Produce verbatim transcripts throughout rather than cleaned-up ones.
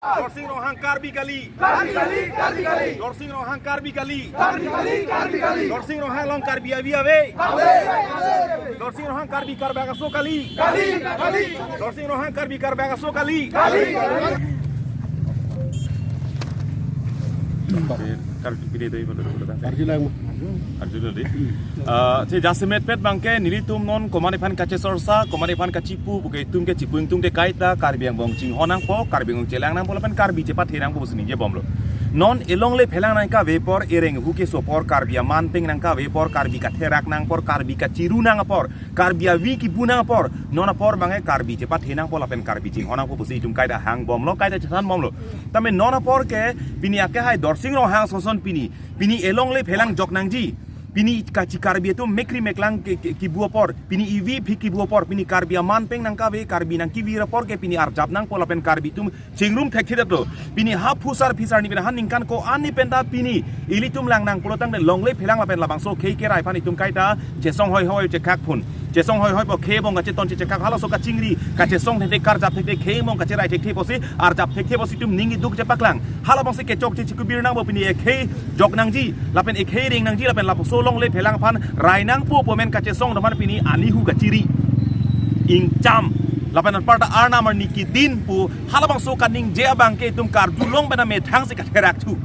Dorsing Ronghang Karbi kali. Karbi kali, Karbi kali. Dorsing Ronghang Karbi kali. Karbi kali, Karbi kali. Dorsing Ronghang along Karbi avi ave. Ave, ave, ave. Dorsing Ronghang Karbi Karbi akaso kali. Kali, kali. Dorsing Ronghang Karbi Karbi akaso kali. Kali, kali. Karbi pide doi malu dulu dah. Karbi lang. Arjun deh. Eh, si jasemet pet abangke nelitum non komatne aphan kachesorsa, komatne aphan kachipu, puke itum ke chipu ingtung te kaita, Karbi angbong chinghon nangpo, Karbi angbong chelang nangpo, lapen Karbi chepathe nangpo pusi ningje bomlo. Non elongle phelang nangkave apor, ereng hu keso apor, Karbi aman peng nangkave apor, Karbi katherak nang apor, Karbi kachiru nang apor, Karbi avi kibu nang apor, non apor abangke Karbi chepathe nangpo lapen Karbi chinghon nangpo pusi itum kaita hang bomlo, kaita chethan bomlo. Tame non apor ke pini akehai Dorsing Ronghang sonson pini, pini elongle phelang jok nangji. Pini kachi Karbi atum mekri meklang ke, ke, kibu apor, pini ivi phi kibu apor, pini Karbi aman peng nangkave, Karbi nangkevir apor ke pini arjap nangpo lapen Karbi atum chingrum thekthedetlo. Pini ha phusar phisar ni pini ha ningkan ko-an ni penta pini ilitum lang nang pulotangte longle phelang lapen labangso khei kerai aphan itum kaita chesong hoi hoi chekak phun. Chesong hoi hoi po khei angbong kacheton chechekak halaso kachingri, kachesong thekthe, karjap thekthe, khei angbong kacherai thekthe pusi, arjap thekthe pusi itum ning iduk chepaklang. Halabangsi kechokche chikubir nangpo pini ekhei jok nangji, lapen ekhei reng nangji, lapen lapuso longle phelang aphan rai nangpo pu amen kachesong atum aphan pini anihu kachiri. Ingcham. Lapen anparta arnam arni kedin pu, halabangso kaningje abangke itum karjulong pen amethang si katherak thu.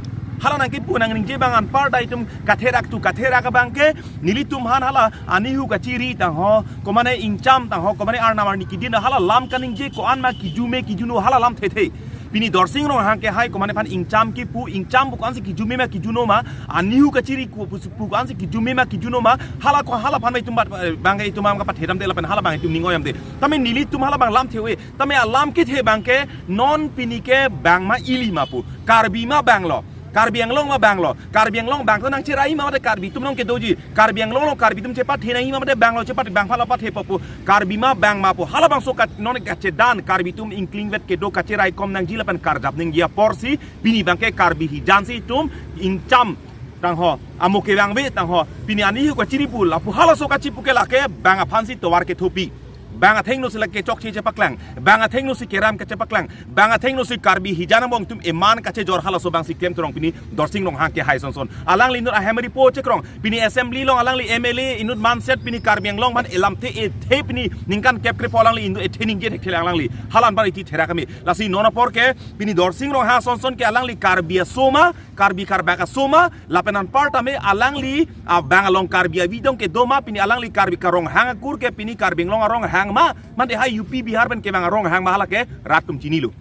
Hala nangkipu nangningje abang anparta itum katherak thu, katherak abangke nelitum aphan hala anihu kachiri tangho, komatne ingcham tangho, komatne arnam arni kedin hala lam kaningje ko-an ma kijume kijuno hala lam thethe. Pini Dorsing Ronghang kehai komatne aphan ingcham kipu, ingcham pu ko-ansi kijume ma kijuno ma, anihu kachiri ku pu, pu ko-ansi kijume ma kijuno ma, hala ko hala aphan ma itum bat, eh, abangke itum am kapathe damde lapen hala abang itum ning oyamde. Tame nelitum hala abang lam the-e, tame alam kethe abangke non pini ke bang ma ili ma pu, Karbi ma banglo, Karbi Anglong ma banglo, Karbi Anglong bang to nangcherai ma mate Karbi atum nong kedoji, Karbi Anglong along Karbi atum chepathe nangji ma mate banglo chepathe, bang aphan lo pathepo pu, Karbi ma bang ma pu, halabangso kat non kachedan Karbi atum ingklingvet kedo kacherai kom nangji lapen karjap nangji aporsi, pini abangke Karbi hijan si itum ingcham tangho, amo kevangve tangho, pini anihu kachiri pu, lapu halaso kachipu ke lake bang aphansi tovar kethopi. Bang athengno si lake chokche chepaklang, bang athengno si keram kachepaklang, bang athengno si Karbi hijan angbong atum eman kachejor halaso abangsi klem terong pini Dorsing Ronghang kehai sonson. Alangli inut ahem ripo chekrong, pini assembly along alangli M L A inut manset pini Karbi Anglong aphan elamthe ethe pini ningkan kep krepo alangli inut ethe ningje thekthe alangli. Hala anpar iti therak kami. Lasi non apor ke pini Dorsing Ronghang sonson ke alangli Karbi aso ma, Karbi karbak aso ma, lapen anparta me alangli, ah, bang along Karbi avi dong kedo ma, pini alangli Karbi ka Ronghang akur ke pini Karbi Anglong aronghang ma, mate ha U P Bihar pen kevang aronghang ma hala ke rat atum chinilo.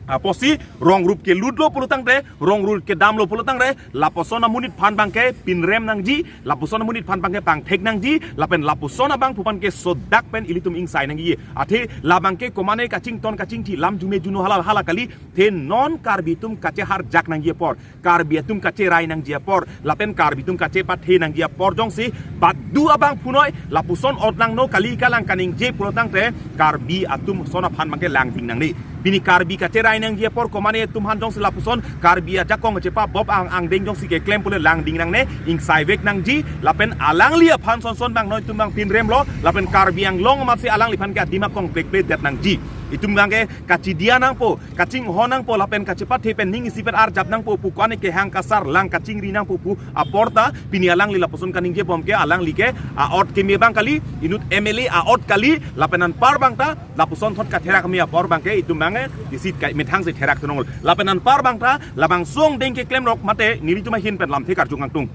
Apotsi rong rup kelutlo pulotangte, rong rup kedamlo pulotangte, lapuson amonit aphan abangke pinrem nangji, lapuson amonit aphan abangke pangthek nangji, lapen lapuson abangphu aphan ke sodak pen ilitum ingsai nangji. Athe labangke komatne kachington kachingthi lam jume juno hala hala kali, the non Karbi atum kacheharjak nangji apor, Karbi atum kacherai nangji apor, lapen Karbi atum kachepathe nangji apor jongsi badu abangphunoi lapuson ot langno kali kalang kaningje pulotangte Karbi atum son aphan abangke langding nangne. Pini Karbi kacherai nangji apor komatne atum aphan jongsi lapuson Karbi ajakong chepa bop ang angdeng jongsi keklem pule langding nangne, ingsaivek nangji, lapen alangli aphan sonson abang noi atum abang pinremlo, lapen Karbi Anglong amatsi alangliphan ke adim akong plekple det nangji. Itum abangke kachidia nangpo, kachinghon nangpo lapen kachepathe pen ning isi pen arjap nangpo pu ko-an kehang kasar lang kachingri nangpo pu aporta pini alangli lapuson kaningje bom ke alangli ke a-ot keme abang kali, inut M L A a-ot kali, lapen anpar abangta lapuson thot katherak keme apor abangke itum abangke isi kai methang si therak tunong. Lapen anpar abangta labangso angdeng keklem rok mate nelitum ahin pen lamthe karju kangtung.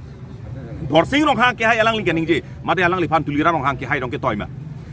Dorsing Ronghang kehai alangli kaningje, mate alangliphan Tuliram Ronghang kehai dong ketoi ma.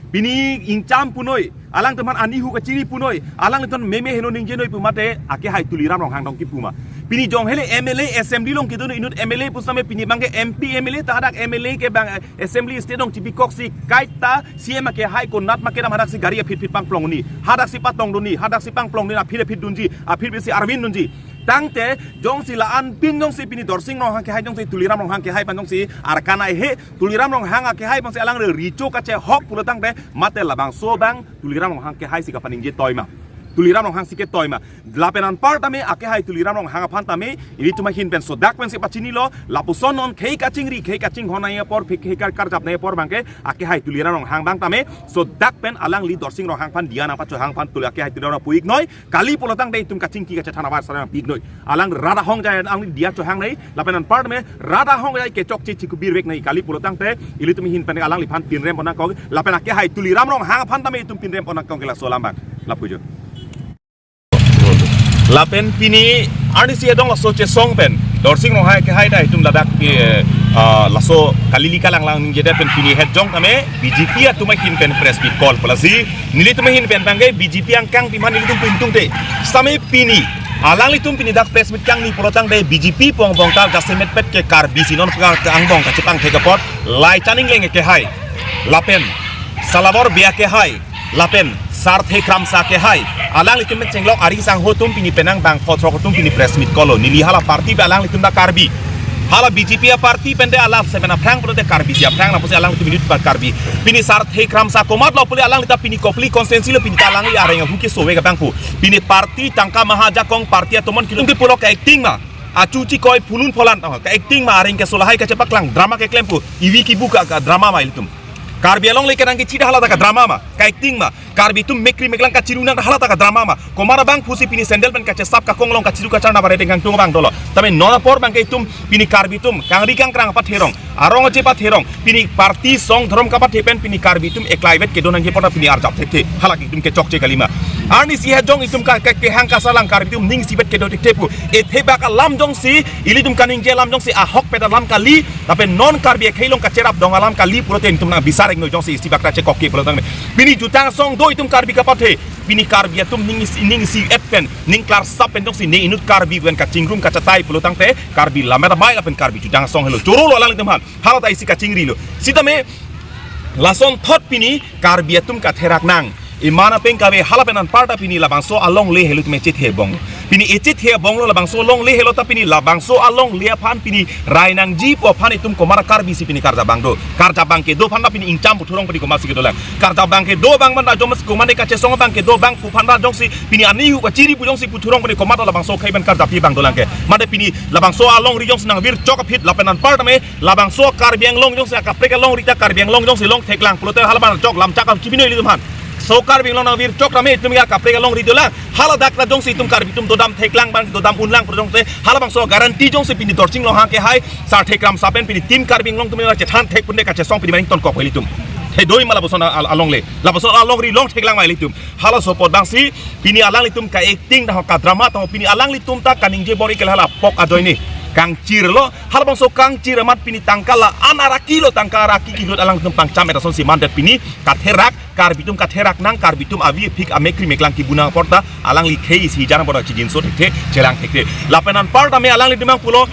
Pini ingcham punoi, alangtum aphan anihu kachiri punoi, alanglitum meme heno ningjenoi pu mate akehai Tuliram Ronghang dong kipu ma. Pini jong hele M L A assembly along kedo inut M L A pusitame pini abangke M P M L A ta hadak M L A ke abang, eh, assembly state along chibikoksi kaita C M akehai konat ma kedam hadaksi gari aphit phit pangplong ni, hadaksi patong dun ni, hadaksi pangplong ni aphit aphit dunji, aphit bisi arvin dunji. Tangte jongsi la-an pin jongsi pini Dorsing Ronghang kehai jongsi Tuliram Ronghang kehai aphan jongsi arkan ai he, Tuliram Ronghang akehai aphansi alang re richo kachehok pulotangte mate labangso abang Tuliram Ronghang kehai si kapaningje toi ma. Tuliram Ronghang si ketoi ma. Lapen anparta me akehai Tuliram Ronghang aphan tame ilitum ahin pen sodak pensi pachinilo, lapuson non khei kachingri, khei kachinghon nangji apor, khei kar-, karjap nangji apor abangke akehai Tuliram Ronghang abang tame sodak pen alangli Dorsing Ronghang aphan diya nangpachohang aphan Tuli akehai Tuliram Ronghang pu-iknoi. Kali pulotangte itum kachingki kachethan abar sarang pi-iknoi. Alang rat ahongjai alangli diya chohangnoi, lapen anparta me rat ahongjai kechokche chikubir veknoi. Kali pulotangte ilitum ahin pen alangliphan pinrem ponnangkok, lapen akehai Tuliram Ronghang aphan tame itum pinrem ponnangkok ke laso alam abang. Lapu jo. Lapen pini arnisi adong laso chesong pen Dorsing Ronghang akehai ta itum ladak ke, ah, laso kalili kalanglang ningjedet pen pini het jong tame B J P atum ahin pen press meet call pu lasi nelitum ahin pen abangke B J P angkang piman nelitum pintung te. Sitame pini alanglitum pini dak press meet kangni pulotangte B J P pong bongkar jasemet pet ke Karbi si non pekar ke angbong kachepangthek apot Laichan Engleng akehai lapen Salabor Bey akehai lapen Sarthe Kramsa akehai, alanglitum pen chenglok ari sangho atum pini penang bang photrok atum pini press meet call-lo. Neli hala party pen alanglitum ta Karbi. Hala B J P aparty pen te alam seven aphrang pulote Karbi si aphrang, lapusi alanglitum inut pa Karbi. Pini Sarthe Kramsa komatlo pule alangli ta pini Kopili constituency lo, pini ta alangli areng ahu kesovek abang pu. Pini party tangka maha ajakong party atomon kilung di pulo ka-acting ma. Achu chikoi phulun pholan tang ka-acting ma, areng keso lahai kachepaklang drama keklem pu. Ivi kibu ka, ka drama ma ilitum. Karbi Anglong le kenang kechida hala ta ka drama ma, ka-acting ma. Karbi atum mekri meklang kachiru nang hala ta ka drama ma. Komat abang pusi pini sandal pen kachesap kakong along kachiru kachar na bare tengkang tung abang dolo. Tame non apor abangke itum pini Karbi atum kangri kangkrang apathe rong, arong aje apathe rong, pini party song dhorom kapathe pen pini Karbi atum eklai vet kedo nangji apot ta pini arjap thekthe. Halake itum kechokche kalima. Arnisi hejong itum ka, ke, kehang kasalang Karbi atum ning isivet kedo thekthe pu. Ethe bak alam jongsi ilitum kaningje alam jongsi ahokpet alam kali, lapen non Karbi akhei along kacherap dong alam kali pulote itum nang bisar-iknoi, jongsi isi bak ta chekok ke pulotangte. Pini jutang asong do itum Karbi kapathe. Pini Karbi atum ning isi, ning isivet pen, ning klarsap pen jongsi ne inut Karbi pen kachingrum kachatai pulotangte Karbi lammet amei lapen Karbi jutang asong helo. Chorolo alanglitum aphan. Hala ta isi kachingrilo. Sitame lasonthot pini Karbi atum katherak nang. Iman apeng kave hala pen anparta pini labangso alongle helo tame echethe bong. Pini echethe bonglo labangso alongle helo ta pini labangso alongle aphan pini rai nangji pu aphan itum komat Karbi si pini karjap abang do. Karjap abang kedo aphan ta pini ingcham puthurong pini komat si kedolang. Karjap abang kedo abang manda jom si komat kachesong abang kedo abang pu aphan ta jongsi pini ani hu kachiri pu jongsi puthurong pini komat labangso akhei pen karjap abang dolang ke. Mate pini labangso alongri jongsi nangvirchok aphi lapen anparta me labangso Karbi Anglong jongsi akaprek alongri ta Karbi Anglong jongsi long theklang pulote hala abang chok lam chakam chibino ilitum aphan. So Karbi Anglong nangvirchok tame itum ya kaprek alongri dolang. Hala dak ta jongsi itum Karbi atum dodam theklang abang dodam unlang pu jongsi halabangso guarantee jongsi pini Dorsing Ronghang akehai Sarthe Kramsa pen pini Team Karbi Anglong atum chethan thek pune kachesong pini maning tonkok ilitum. Thedoi ma lapuson al-, alongle. Lapuson alongri long theklang ma ilitum. Halaso apot abangsi pini alanglitum ka-acting dah ka drama tong pini alanglitum ta kaningje bor-i ke hala pok ajoine kangchirlo. Halabangso kangchir amat pini tangka la-an araki lo, tangka araki kilut alanglitum pangcham-et asonsi mandet pini katherak, Karbi atum katherak nang, Karbi atum avi aphik amekri meklang kibu nang apor ta alangli khei isi jan apor ta chijinso thekthe, chelang thekthe. Lapen anparta me alanglitum abang pulo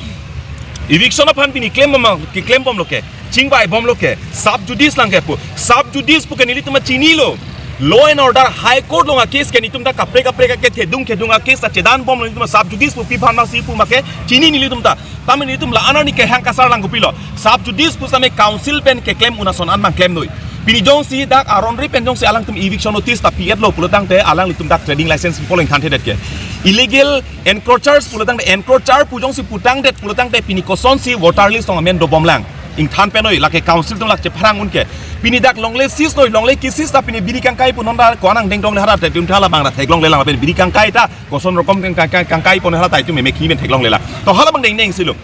eviction aphan pini klem bom, keklem bomlo ke, chingvai bomlo ke, sub judice lang ke pu. Sub judice pu ke nelitum chinilo. Law and order High Court along a-case ke nelitum ta kaprek kaprek ke thedung thedung a-case ta chedan bomlo, nelitum sub judice pu pi aphan ma si pu ma ke chini nelitum ta. Tame nelitum la-an arni kehang kasar lang kopilo. Sub judice pu sitame council pen keklem un ason an abang klemnoi. Pini jongsi dak aron ri pen jongsi alangtum eviction notice ta pi-etlo pulotangte alanglitum dak trading license pi poleng thanthedet ke. Illegal encroachers pulotangte encroacher pu jongsi putangdet pulotangte pini kosonsi voter list along amen dobomlang. Ingthan penoi lake council atum lake chepharang un ke. Pini dak longle seize noi, longle ki-seize ta pini biri kangkai pu non ta ko-an angdeng dongle hara te dun thala abang ta theklonglelang pen biri kangkai ta koson rokom kang, kang, kang, kangkai pon hala ta itum meme ki men theklonglelang. To hala abang dengdeng silo.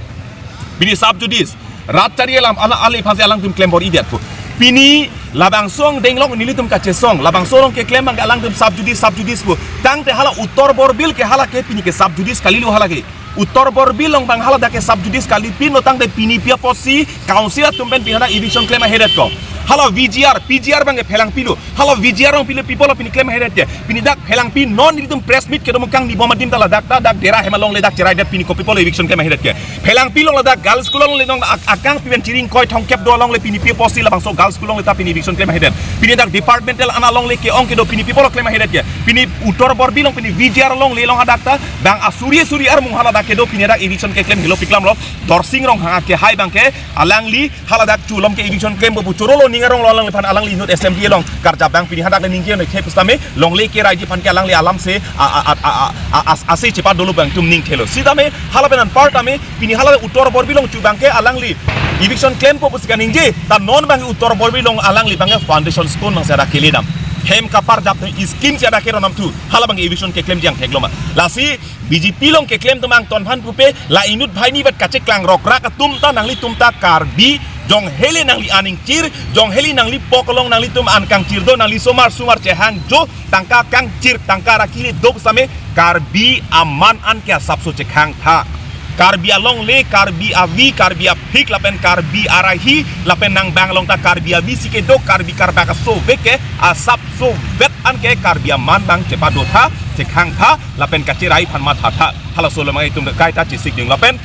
Pini sub judice rat chari alam ala ale phase alangtum klem bor-idet pu. Pini labangso angdeng along nelitum kachesong, labangso along keklem abang alangtum sub judice, sub judice pu. Tangte hala Uttor Borbil ke hala ke pini ke sub judice kalilo hala ke. Uttor Borbil along abang hala dak ke sub judice kalipinlo tangte pini pi apotsi council atum pen pini hala eviction klem ahedet ko. Hala V G R, P G R abang ke phelangpilo. Hala V G R along pilo pi pulo pini klem ahedet ke. Pini dak phelangpi non nelitum press meet kedo mukang ni bom adim ta ladak ta dak dera hem alongle dak cheraidet pini kopi pulo eviction klem ahedet ke. Phelangpi along ladak girls school alongle non ak-, akangpi pen chiring koi thongkep do alongle pini pi apotsi labangso girls school alongle ta pini eviction klem ahedet. Pini dak departmental an alongle ke-ong kedo pini pi pulo klem ahedet ke. Pini Uttor Borbil along pini V G R alongle along hadak ta bang asuri asuri armung hala dak kedo pini dak eviction keklem helo piklamlo. Dorsing Ronghang akehai abang ke alangli hala dak chulom ke eviction klem bo pu chorolo ni Ronglo alangliphan alangli inut assembly along karjap abang pini hadak le ningje ne khe pusitame longle keraiji aphan ke alangli alam se a, a, a, a, a, a, ase chepadolo abang atum ning thelo. Sitame halapen anparta me pini hala Uttar Borbil along chu abang ke alangli eviction klempo pusi kaningje, ta non abang Uttar Borbil along alangli abang ke foundation stone abang se ada keledam. Hem kaparjap scheme se ada keronam thu. Hala abang eviction keklemji angthek lo ma. Lasi B J P along keklem atum angton aphan pupe, la inut banghini vet kacheklang rokrak atum ta nanglitum ta Karbi, jong hele nangli aning chir, jong hele nangli pok along nanglitum an kangchir do, nangli somar sumar chehang jo, tangka kangchir, tangka rakile do pusitame Karbi aman an ke asapso chekhang tha. Karbi alongle, Karbi avi, Karbi aphik, lapen Karbi arahi, lapen nang abang along ta Karbi avi si kedo, Karbi karbak asovek ke asapso vet an ke Karbi aman abang chepado tha, chekhang tha, lapen kacherai aphan matha tha. Halaso alam itum kaita chesik ding lapen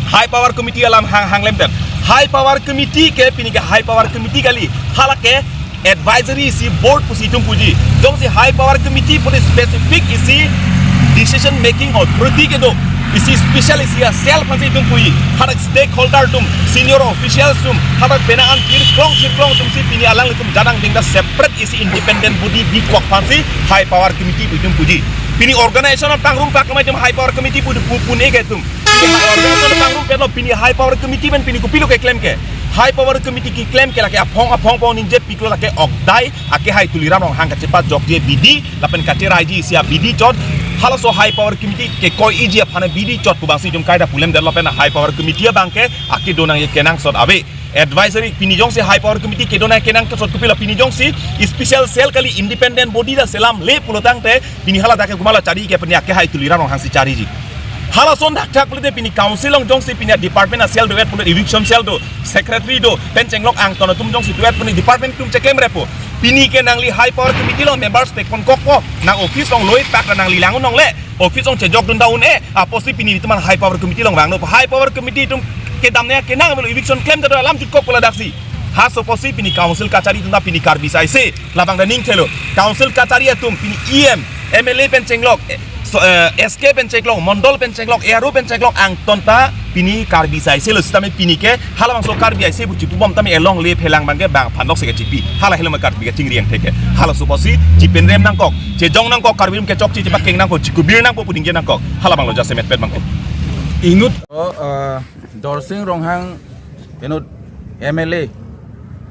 High Power Committee alam hang hang lemten. High Power Committee ke pini ke High Power Committee kali. Hala ke advisory isi board pusi itum puji. Jongsi High Power Committee puni specific isi decision making authority kedo, isi special isi a cell aphansi itum puji. Hadak stakeholder atum, senior officials atum, hadak penang an chirklong chirklong atum si pini alanglitum jadang ding ta separate isi independent body bikok aphansi High Power Committee pu itum puji. Pini organization apangrum pak kemai itum High Power Committee pu pu pune ke itum. Pini organization apangrum petlo, pini High Power Committee pen pini kopilo keklem ke. High Power Committee keklem ke lake aphong aphong pon ningje piklo, lake ok dai akehai Tuliram Ronghang kachepajokji abidi lapen kacheraiji isi abidi chot. Halaso High Power Committee kekoiji aphan abidi chot pu abangsi itum kaita pu lemdet lapen High Power Committee abang ke akedo nangji kenangsot ave. Advisory pini jongsi High Power Committee kedo nangji kenangsot kopilo, pini jongsi special cell kali, independent body ta selamle pulo tangte pini hala dak ke komatlo chari ke, pini akehai Tuliram Ronghang si chariji. Halason thakthak pulote pini council along jongsi pini department a cell do-et pulo, eviction cell do, secretary do, pen chenglok angton atum jongsi do-et pini department atum cheklem repo. Pini ke nangli High Power Committee along members tek pon kokpo, nang office along loi pak nangli lang un-ongle, office along chejok dun ta un-e, apotsi pini itum an High Power Committee along vangno. High Power Committee atum kedam ne kenang avelo, eviction klemdet alam jutkok pu ladaksi. Halaso apotsi pini council kachari atum ta pini Karbi sai se labang ta ning thelo. Council kachari atum pini E M, M L A pen chenglok, eh, so, eh, S K pen chenglok, Mondol pen chenglok, A R O pen chenglok angton ta pini Karbi sai se lo, sitame pini ke halabangso Karbi aise pu chipubom tame alongle phelang abang ke bang phanok se kachipi. Hala helo ma Karbi kachingri angthek ke. Halaso apotsi chipenrem nangkok, chejong nangkok, Karbi atum kechokche chepakeng nangkok, chikubir nangkok, pudingje nangkok. Hala abanglo jasemet pet abang ke. Inut, oh, eh, Dorsing Ronghang inut M L A.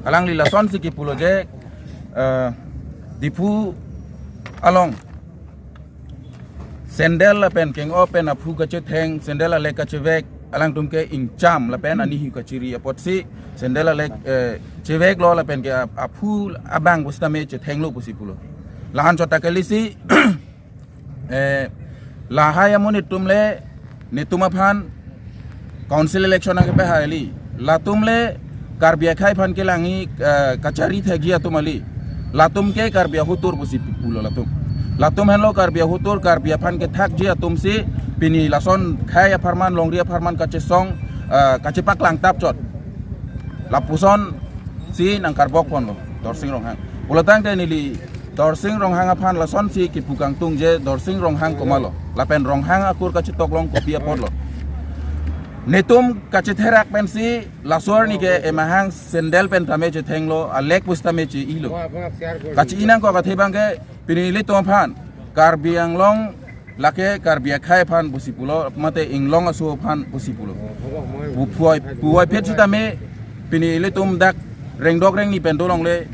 Alangli lasonsi kipulo je, eh, Diphu along sandal lapen keng-o pen aphu kachetheng, sandal alek kachevek, alangtum ke ingcham lapen anihu kachiri apotsi sandal alek, eh, cheveklo lapen ke ap-, aphu abang pusitame chethenglo pusi pulo. La-an chot ta kalisi, eh, lahai amonit atum le netum aphan council election nangkepahai kali. Latum le Karbi akhei aphan kelangji, eh, kachari thekji atum kali. Latum ke Karbi ahotur pusi pulo latum. Latum henlo Karbi ahotur, Karbi aphan kethakji atum si pini lason khei apharman, longri apharman kachesong, eh, kachepaklang tap chot. Lapusonsi nangkarbok ponlo Dorsing Ronghang. Pulo tangte neli Dorsing Ronghang aphan lasonsi kipu kangtung je Dorsing Ronghang komatlo, lapen Ronghang akur kachetok along kopi apotlo. Netum kachetherak pensi laso arni ke emahang sandal pen tame chethenglo, alek pusitame che-ilo. Kachi-i nangkok athe abang ke pini ilitum aphan Karbi Anglong lake Karbi akhei aphan pusi pulo, mate inglong aso aphan pusi pulo. Pu-, puvoiphit sitame pini ilitum dak rengdok rengni pen dolongle,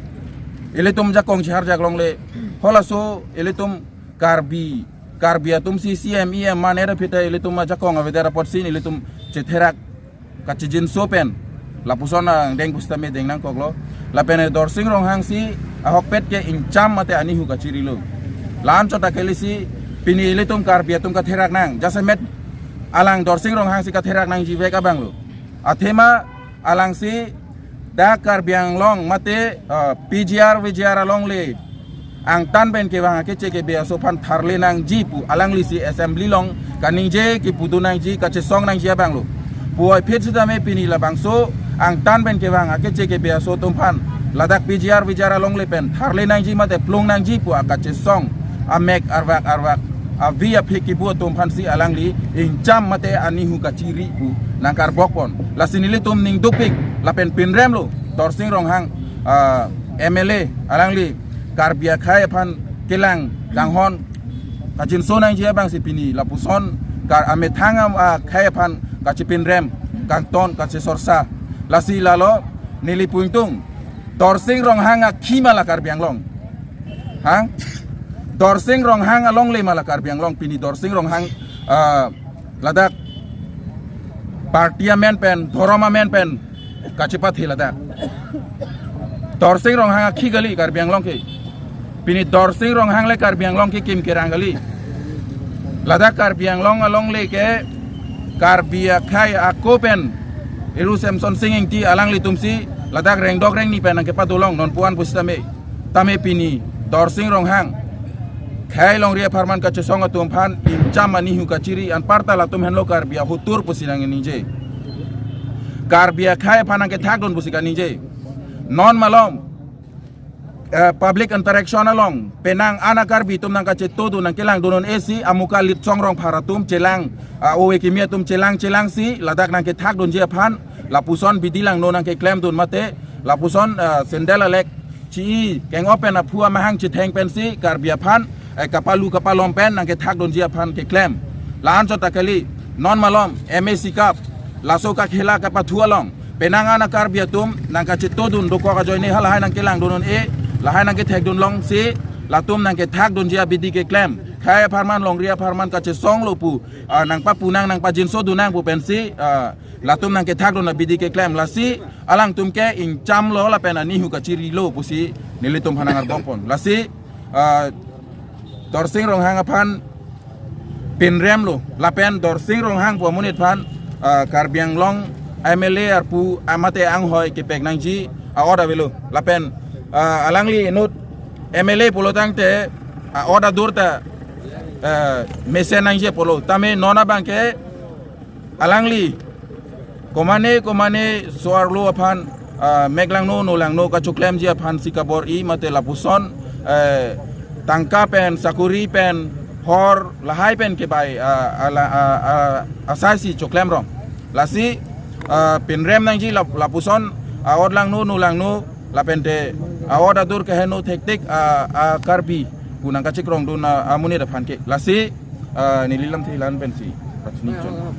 ilitum jakong chihar jak longle. Halaso ilitum Karbi, Karbi atum si C M, E M mane ra phita ilitum ajakong avedet apotsi ilitum chetherak kachijinso pen lapuson angdeng pusitame deng nangkoklo. Lapen Dorsing Ronghang si ahokpet ke ingcham mate anihu kachirilo. La-an chot ta kalisi pini ilitum Karbi atum katherak nang, jasemet alang Dorsing Ronghang si katherak nangjivek abanglo. Athema alangsi dak Karbi Anglong mate, eh, P G R, V G R alongle angtan pen kevang akeche kebe aso aphan tharle nangji pu alangli si assembly along kaningje kipudun nangji, kachesong nangji abanglo. Puvoiphit sitame pini labangso angtan pen kevang akeche kebe aso atum aphan ladak P G R V G R alongle pen tharle nangji mate plung nangji pu akachesong amek arvak arvak avi aphik kipu atum aphansi alangli ingcham mate anihu kachiri pu nangkarbok pon. Lasi nelitum ning dukpik lapen pinremlo Dorsing Ronghang ah, M L A alangli Karbi akhei aphan kelang kanghon kachinso nangji abangsi pini lapuson kar amethang am akhei aphan kachipinrem kangton kachisorsa. Lasi lalo neli pu ingtung, Dorsing Ronghang akhi ma la Karbi Anglong? Hang? Dorsing Ronghang alongle ma la Karbi Anglong? Pini Dorsing Ronghang, ah, ladak party amen pen, dhorom amen pen kachepathi ladak. Dorsing Ronghang akhi kali Karbi Anglong ke. Pini Dorsing Ronghang le Karbi Anglong ke kim kerang kali. Ladak Karbi Anglong alongle ke Karbi akhei ako pen Eru Semson Sing Ingti alanglitumsi ladak rengdok rengni pen nangkepadolong non puan pusitame. Tame pini Dorsing Ronghang khei longri apharman kachesong atum aphan ingcham anihu kachiri anparta latum henlo Karbi ahotur pusi nangningje. Karbi akhei aphan nangkethakdun pusi kaningje. Non malom, eh, public interaction along penang ana Karbi atum nangkachetodun nangkelangdun un-e si amuka Litsong Rongphar atum chelang, ah, ove kimi atum chelang chelang si ladak nangkethakdunji aphan lapuson bidi langno nangkeklemdun mate lapuson, ah, sandal alek chi-i keng-op pen aphu amahang chetheng pensi Karbi aphan, eh, kapalu kapalom pen nangkethakdunji aphan keklem. La-an chot ta kali, non malom M A C cup laso kakhela kapathu along penang ana Karbi atum nangkachetodun dokok ajoine halahai nangkelangdun un-e, lahai nangkethekdun long si latum nangkethakdunji abidi keklem. Khei apharman longri apharman kachesonglo pu, ah, nangpapunang nangpajinsodun nang pu pensi, ah, latum nangkethakdun abidi keklem. Lasi alangtum ke ingchamlo lapen anihu kachirilo pusi nelitum aphan nangarbokpon. Lasi, ah, Dorsing Ronghang aphan pinremlo lapen Dorsing Ronghang pu amonit aphan, ah, Karbi Anglong M L A arpu amate anghoi kepek nangji a-order avelo lapen, ah, alangli inut M L A pulo tangte a-order dur ta, ah, mesen nangji pulo tame non abangke alangli komane komane so-arlo aphan, ah, meklangno nolangno kachoklemji aphan si kabor-i mate lapuson, eh, tangka pen sakuri pen hor lahai pen kebai, ah, ala, ah, ah, asai si choklem rong. Lasi, ah, pinrem nangji lap-, lapuson, ah, orlangno nolangno lapente, ah, order dur keheno thektik, ah, ah, Karbi pu nangkachikrongdun, ah, amonit aphan ke. Lasi, ah, neli lamthe la-an pensi pachini chon.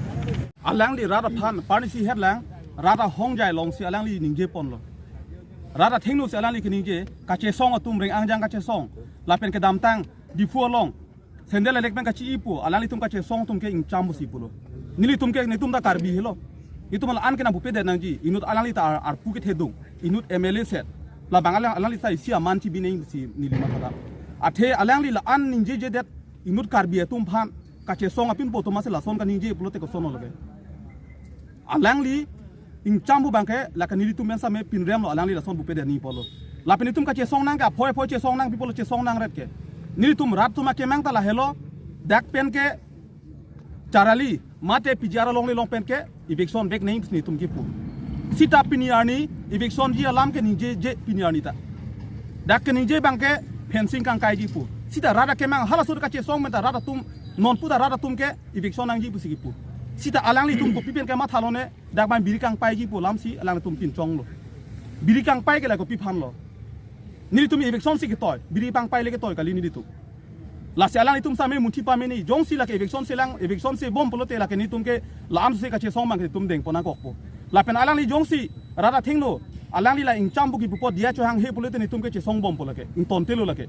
Alangli rat aphan parnisi herlang, rat ahongjai longsi alangli ningjeponlo. Rat athengno si alangli keningje, kachesong atum reng angjang kachesong. Lapen kedamtang Diphu along sandal alek pen kachi-i pu, alanglitum kachesong atum ke ingcham pusi pulo. Nelitum ke netum ta Karbi helo. Itum la-an ke nangpupedet nangji, inut alangli ta ar-, arpu kethedung, inut M L A set. Labang alang, alangli ta isi aman chibi nangji si neli matha ta. Athe alangli la-an ningjejedet inut Karbi atum aphan kachesong apin pu atum ase lason kaningje pulote kosonlo lake. Alangli ingcham pu abangke lake nelitum pen same pinremlo, alangli lason pupedet nangji pulo. Lapen itum kachesong nang ke aphoi aphoi chesong nangpi pulo, chesong nangret ke. Nelitum rat atum akemang ta lahelo, dak pen ke Charali mate P G R alongle along pen ke eviction vek nangji netum kipu. Sita pini arni evictionji alam ke ningjeje pini arni ta. Dak keningje abangke fencing kangkaiji pu. Sita rat akemang halaso kachesong pen ta rat atum non pu ta rat atum ke eviction nangji pusi kipu. Sita alanglitum kopi pen kemathalo ne, dak abang biri kangpaiji pu alamsi alanglitum pinchonglo. Biri kangpai ke la kopi aphanlo? Nelitum eviction si ketoi, biri pangpai le ketoi kali nelitum. Lasi alanglitum same munthi pame nangji, jongsi lake eviction selang, eviction sebom pulote lake netum ke la-an se kachesong abang netum dengpon nangkokpo. Lapen alangli jongsi rat athengno alangli la ingcham pu kipupo diya chohanghe pulote netum ke chesongbompo lake, ingtontelo lake.